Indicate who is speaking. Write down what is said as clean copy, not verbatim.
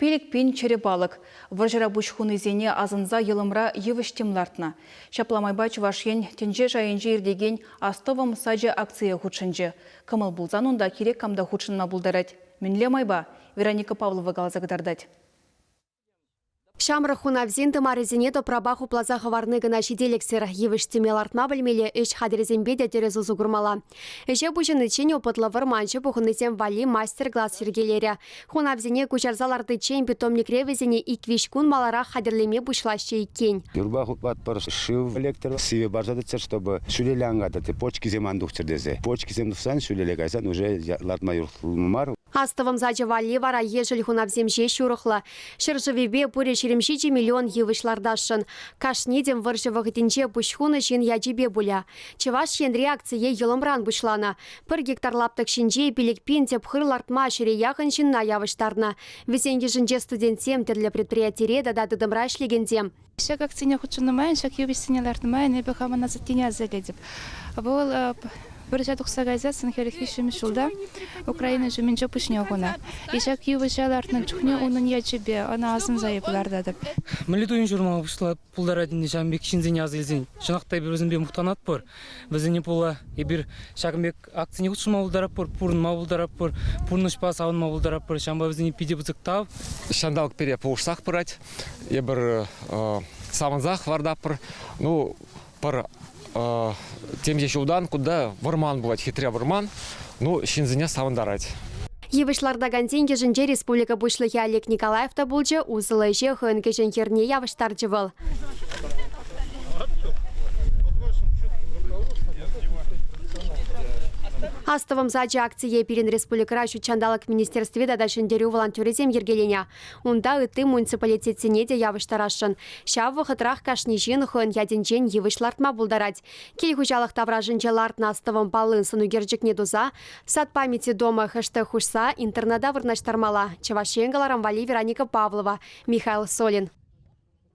Speaker 1: 5000 чӗрӗ палӑк. Вӑрҫӑра пуҫ хунисене асӑнса йӑлӑмра йывӑҫ-тӗм лартнӑ. Ҫапла майпа Чӑваш Ен тӗнче шайӗнче иртекен Астӑвӑм сачӗ акцие хутшӑнчӗ. Кӑмӑл пулсан унта кирек кам та хутшӑнма пултарать. Мӗнле майпа? Вероника Павлова каласа кӑтартать.
Speaker 2: Ҫамрӑк хунавсен тымарӗсене тӑпрапа хупласа хӑварни кӑна ҫителӗксӗр. Йывӑҫ-тӗме лартма пӗлмелле, ӗҫ хатӗрӗсемпе те тӗрӗс усӑ курмалла. Ӗҫе пуҫӑниччен опытлӑ вӑрманҫӑ пухӑннисем валли мастер-класс йӗркелерӗ. Хунавсене куҫарса лартиччен питомникре вӗсене ик-виҫ кун маларах хатӗрлеме пуҫлаҫҫӗ иккен.
Speaker 3: Юрпа хуплатпӑр, шыв лектӗр, сивӗ парса тытчӑр, чтобы ҫӳлелле ан катӑр, почкисем ан тухчӑр тесе. Почкисем тухсан ҫӳлелле кайсан уже лартма юрӑхлӑ мар.
Speaker 2: Астӑвӑм сачӗ валли вара ешӗл хунавсем ҫеҫ юрӑхлӑ. Ҫӗршывӗпе пурӗ 27 миллион йывӑҫ лартасшӑн. Кашни тӗм вӑрҫӑ вӑхӑтӗнче пуҫ хунӑ ҫын ячӗпе пулӗ. Чӑваш Енри акцие йӑлӑмран пуҫланӑ. Пӗр гектар лаптӑк ҫинче 5000 тӗп хыр лартма ҫӗре яхӑн ҫынна явӑҫтарнӑ. Вӗсен йышӗнче студентсем, тӗрлӗ предприятире тата тытӑмра ӗҫлекенсем.
Speaker 4: Ҫак акцине хутшӑннӑ майӑн, ҫак йывӑҫсене лартнӑ майӑн эпӗ хамӑн асаттене аса илетӗп. Вӑл вӑрҫа тухса кайсассӑн 43-мӗш ҫулта Украина ҫумӗнче пуҫне хунӑ. И ҫак йывӑҫа лартнӑ чухне унӑн ячӗпе ӑна асӑнса эпӗ лартатӑп.
Speaker 5: Мӗнле туйӑм ҫурма пултарать ӗнтӗ ҫавӑн пек ҫынсене аса илсен? Чӑнах та эпир вӗсемпе мухтанатпӑр. Вӗсене пула эпир ҫакӑн пек акцине хутшӑнма пултаратпӑр, пурӑнма пултаратпӑр, пурнӑҫпа савӑнма пултаратпӑр. Ҫавӑнпа вӗсене питӗ пысӑк тав.
Speaker 6: Ҫанталӑк пире пулӑшсах пырать. Эпир савӑнсах лартатпӑр. Ну, пӗр темиҫе ҫултан кунта вӑрман пулать, хитре вӑрман. Ну, ҫынсене савӑнтарать.
Speaker 2: Йывӑҫ лартакансен йышӗнче республика Пуҫлӑхӗ Олег Николаев та пулчӗ, усӑллӑ ӗҫе хӑйӗн кӗҫӗн хӗрне явӑҫтарчӗ вӑл. Астӑвӑм сачӗ акцие пирӗн республикӑра Ҫут ҫанталӑк министерстви тата Ҫӗнтерӳ волонтерӗсем йӗркеленӗ. Унта ытти муниципалитетсене те явӑҫтарасшӑн. Ҫав вӑхӑтрах кашни ҫын хӑйӗн ятӗнчен йывӑҫ лартма пултарать. Кил хуҫалӑх таврашӗнче лартнӑ астӑвӑм паллин сӑнӳкерчӗкне туса «Сад памяти дома» хэштег хушса интернета вырнаҫтармалла. Чӑваш Ен кӑларӑм валли Вероника Павлова, Михаил Солин.